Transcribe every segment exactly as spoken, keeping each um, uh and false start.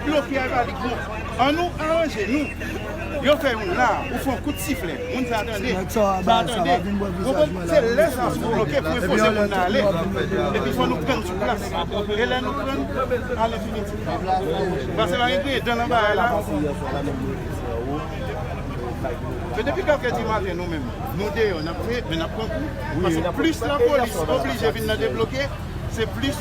Bloke a, e pa li k bon. Annou aranje nou. Yo fè youn la, ou fè yon kout siflè. Moun sa tande. Sa tande. Ou konprann? Se lè sa sou bloke pou enpoze moun nan ale. Epi fò nou pran sou plas. E lè nou pran, alenfinitif. Paske pa gen griyen dan nan bagay la. Men depi katè di maten, nou menm, nou deyò, n ap fè, men n ap pran kou. Paske plis lapolis oblije vin nan debloke, se plis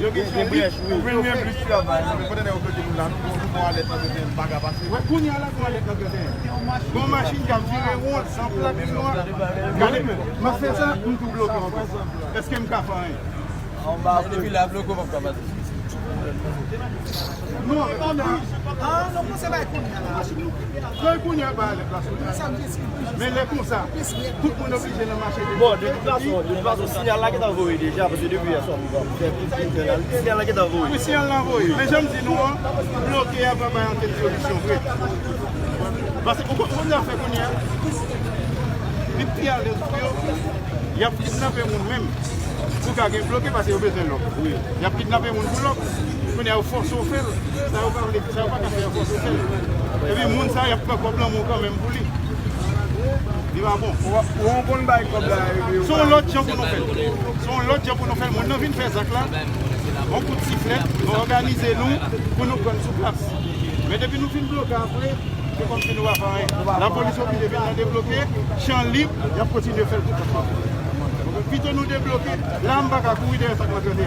yo gen jan libre pou yo fè. Vin gen plis travay. Pandan yo bloke nou la, nou pran alèt nan tenten, nou pa ka pase. Wè, kounye a la, pran alèt nan tenten. Gon machin k ap vire won, san plak nwa. Gade, m ap fè sa, m tou bloke ankò. Èske m ka fè anyen? Anba depi la bloke, w p ap ka pase. Non, non, non. Ah, non, kòmanse bay kounye a la. Bay kounye a, bay alèt la sou. Men lè konsa, tout moun oblije nan mache. Bon, de tout fason, de tout fason, siyal la gentan voye deja, paske depi yè swa, m pran, m fè tout, tout, tout, siyal la gentan voye. Wi, siyal la voye. Men jan m di nou an, bloke a pa bay ankenn solisyon vre. Paske ou konn, ou konn zafè kounye a, li pi alèz pou yo, y ap kidnape moun menm. Pou ka gen bloke, paske yo bezwen lòk. Wi. Y ap kidnape moun pou lòk. Kounye a, yo fòse w fè l. Sa yo pa vle, sa yo pa ka fè, yo fòse w fè l. Epi moun sa, y ap pran kòb lan men w kanmenm pou li. Li pa bon. Ou, ou konn bay kòb la, epi yo... Se yon lòt jan pou nou fè l. Se yon lòt jan pou nou fè l. Moun nan vin fè zak la. Yon kout siflèt, nou òganize nou pou nou pran sou plas. Men depi nou fin bloke apre, se kòmsi nou pa fè anyen. Lapolis oblije vin nan debloke, chan lib, y ap kontinye fè l tout tan. Pito nou debloke, la m pa ka kouri dèyè sa k nan tande.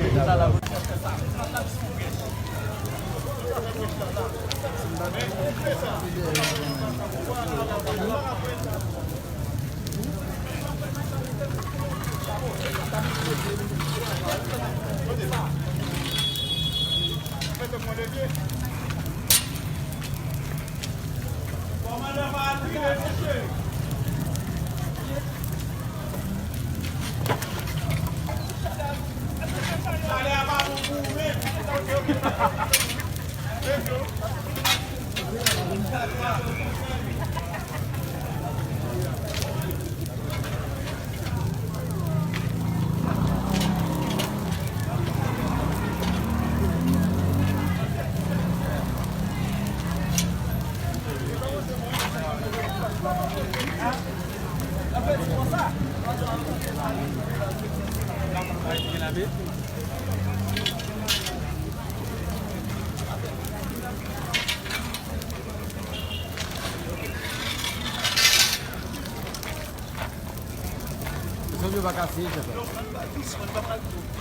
Zòt yo pa kase, chèf.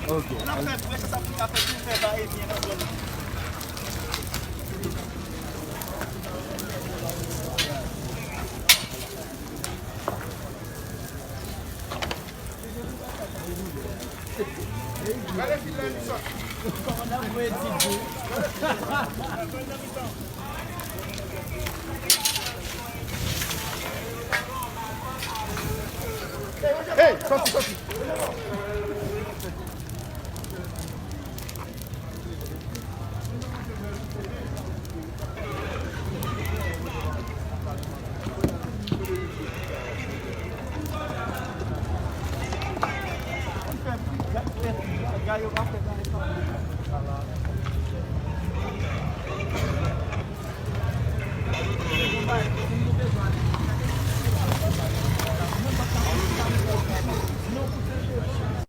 Ok. Hey, sòti, sòti.